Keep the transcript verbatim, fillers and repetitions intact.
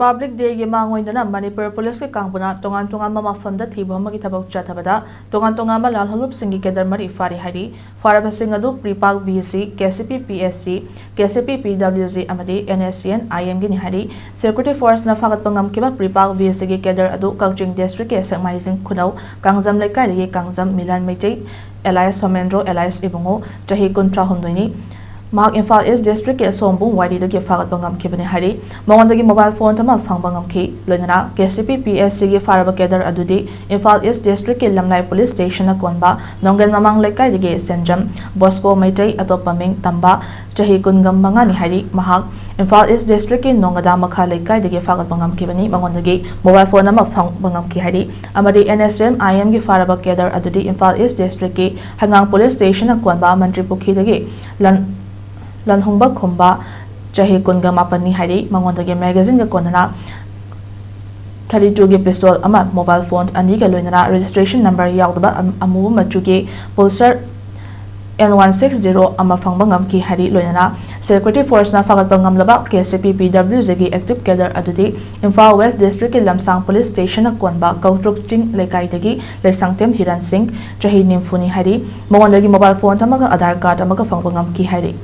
Public Day ꯒꯤ ꯃꯥꯡꯑꯣꯏꯗꯅ ꯃꯅꯤꯄꯨꯔ ꯄꯨꯂꯤꯁꯀꯤ ꯀꯥꯡꯕꯨꯅ ꯇꯣꯉꯥꯟ ꯇꯣꯉꯥꯟꯕ ꯃꯐꯝꯗ ꯊꯤꯕ ꯍꯨꯝꯕꯒꯤ ꯊꯕꯛ ꯆꯠꯊꯕꯗ ꯇꯣꯉꯥꯟ ꯇꯣꯉꯥꯟꯕ ꯂꯥꯜꯍꯧꯂꯨꯞꯁꯤꯡꯒꯤ ꯀꯦꯗꯔ ꯃꯔꯤ ꯐꯥꯔꯤ ꯍꯥꯏꯔꯤ꯫ ꯐꯥꯔꯕꯁꯤꯡ ꯑꯗꯨ ꯄ꯭ꯔꯤꯄꯥꯛ B C, K C P P S C, K C P P W G ꯑꯃꯗꯤ ꯑꯦꯟ ꯑꯦꯁ ꯁꯤ ꯑꯦꯟ ꯑꯥꯏ ꯑꯦꯝꯒꯤꯅꯤ ꯍꯥꯏꯔꯤ꯫ Security Force ꯅ ꯐꯥꯒꯠꯄ ꯉꯝꯈꯤꯕ ꯄ꯭ꯔꯤꯄꯥꯛ ꯕꯤ ꯁꯤ ꯒꯤ ꯀꯦꯗꯔ ꯑꯗꯨ ꯀꯛꯆꯤꯡ ꯗꯤꯁꯇ꯭ꯔꯤꯛꯀꯤ ꯁꯦꯛꯃꯥꯏꯖꯤꯡ ꯈꯨꯅꯧ ꯀꯥꯡꯖꯝ ꯂꯩꯀꯥꯏꯗꯒꯤ Kangjam Milan Meitei alias Somendro alias ꯏꯕꯨꯡꯉꯣ, ꯆꯍꯤ ꯀꯨꯟꯊ꯭ꯔꯥ ꯍꯨꯝꯗꯣꯏꯅꯤ꯫ ꯃꯍꯥꯛ ꯏꯝꯐꯥꯜ ꯏꯁ ꯗꯤꯁꯇ꯭ꯔꯤꯛꯀꯤ ꯑꯁꯣꯝꯕꯨꯡ ꯋꯥꯏꯔꯤꯗꯒꯤ ꯐꯥꯒꯠꯄ ꯉꯝꯈꯤꯕꯅꯤ ꯍꯥꯏꯔꯤ꯫ ꯃꯉꯣꯟꯗꯒꯤ ꯃꯣꯕꯥꯏꯜ ꯐꯣꯟ ꯑꯃ ꯐꯪꯕ ꯉꯝꯈꯤ꯫ ꯂꯣꯏꯅꯅ ꯀꯦ ꯁꯤ ꯄꯤ ꯄꯤ ꯑꯦꯁ ꯁꯤꯒꯤ ꯐꯥꯔꯕ ꯀꯦꯗꯔ ꯑꯗꯨꯗꯤ ꯏꯝꯐꯥꯜ ꯏꯁ ꯗꯤꯁꯇ꯭ꯔꯤꯛꯀꯤ ꯂꯝꯂꯥꯏ ꯄꯨꯂꯤꯁ ꯁ꯭ꯇꯦꯁꯟꯅ ꯀꯣꯟꯕ ꯅꯣꯡꯒ꯭ꯔꯦꯟ ꯃꯃꯥꯡ ꯂꯩꯀꯥꯏꯗꯒꯤ ꯁꯦꯟꯖꯝ ꯕꯣꯁꯀꯣ ꯃꯩꯇꯩ, ꯑꯇꯣꯞꯄ ꯃꯤꯡ ꯇꯝꯕ, ꯆꯍꯤ ꯀꯨꯟꯒ ꯃꯉꯥꯅꯤ ꯍꯥꯏꯔꯤ꯫ ꯃꯍꯥꯛ ꯏꯝꯐꯥꯜ ꯏꯁ ꯗꯤꯁꯇ꯭ꯔꯤꯛꯀꯤ ꯅꯣꯡꯒꯗꯥ ꯃꯈꯥ ꯂꯩꯀꯥꯏꯗꯒꯤ ꯐꯥꯒꯠꯄ ꯉꯝꯈꯤꯕꯅꯤ꯫ ꯃꯉꯣꯟꯗꯒꯤ ꯃꯣꯕꯥꯏꯜ ꯐꯣꯟ ꯑꯃ ꯐꯪꯕ ꯉꯝꯈꯤ ꯍꯥꯏꯔꯤ꯫ ꯑꯃꯗꯤ ꯑꯦꯟ ꯑꯦꯁ ꯑꯦꯟ ꯑꯥꯏ ꯑꯦꯝꯒꯤ ꯐꯥꯔꯕ ꯀꯦꯗꯔ ꯑꯗꯨꯗꯤ ꯏꯝꯐꯥꯜ ꯏꯁ ꯗꯤꯁꯇ꯭ꯔꯤꯛꯀꯤ ꯍꯩꯉꯥꯡ ꯄꯨꯂꯤꯁ ꯁ꯭ꯇꯦꯁꯟꯅ ꯀꯣꯟꯕ ꯃꯟꯇ꯭ꯔꯤ ꯄꯨꯈ꯭ꯔꯤꯗꯒꯤ ꯂꯟ-, ꯂꯟꯍꯨꯡꯕ ꯈꯨꯝꯕ, ꯆꯍꯤ ꯀꯨꯟꯒ ꯃꯥꯄꯟꯅꯤ ꯍꯥꯏꯔꯤ꯫ ꯃꯉꯣꯟꯗꯒꯤ ꯃꯦꯒꯥꯖꯤꯟꯒ ꯀꯣꯟꯅꯅ ꯊꯥꯔꯇꯤ ꯇꯨꯒꯤ ꯄꯤꯁꯇꯣꯜ ꯑꯃ, ꯃꯣꯕꯥꯏꯜ ꯐꯣꯟ ꯑꯅꯤꯒ ꯂꯣꯏꯅꯅ ꯔꯦꯖꯤꯁꯇ꯭ꯔꯦꯁꯟ ꯅꯝꯕꯔ ꯌꯥꯎꯗꯕ ꯑꯝ-, ꯑꯃꯨꯕ ꯃꯆꯨꯒꯤ Pulsar N one six zero ꯑꯃ ꯐꯪꯕ ꯉꯝꯈꯤ ꯍꯥꯏꯔꯤ꯫ ꯂꯣꯏꯅꯅ Security Force ꯅ ꯐꯥꯒꯠꯄ ꯉꯝꯂꯕ ꯀꯦ C P P W ꯖꯤꯒꯤ active cadre ꯑꯗꯨꯗꯤ ꯏꯝꯐꯥꯜ ꯋꯦꯁ ꯗꯤꯁꯇ꯭ꯔꯤꯛꯀꯤ ꯂꯝꯁꯥꯡ ꯄꯨꯂꯤꯁ ꯁ꯭ꯇꯦꯁꯟꯅ ꯀꯣꯟꯕ ꯀꯧꯇ꯭ꯔꯨꯛ ꯆꯤꯡ ꯂꯩꯀꯥꯏꯗꯒꯤ ꯂꯩꯁꯥꯡꯊꯦꯝ ꯍꯤꯔꯟ ꯁꯤꯡ, ꯆꯍꯤ ꯅꯤꯐꯨꯅꯤ ꯍꯥꯏꯔꯤ꯫ ꯃꯉꯣꯟꯗꯒꯤ ꯃꯣꯕꯥꯏꯜ ꯐꯣꯟ ꯑꯃꯒ ꯑꯙꯥꯔ ꯀꯥꯔꯗ ꯑꯃꯒ ꯐꯪꯕ ꯉꯝꯈꯤ ꯍꯥꯏꯔꯤ꯫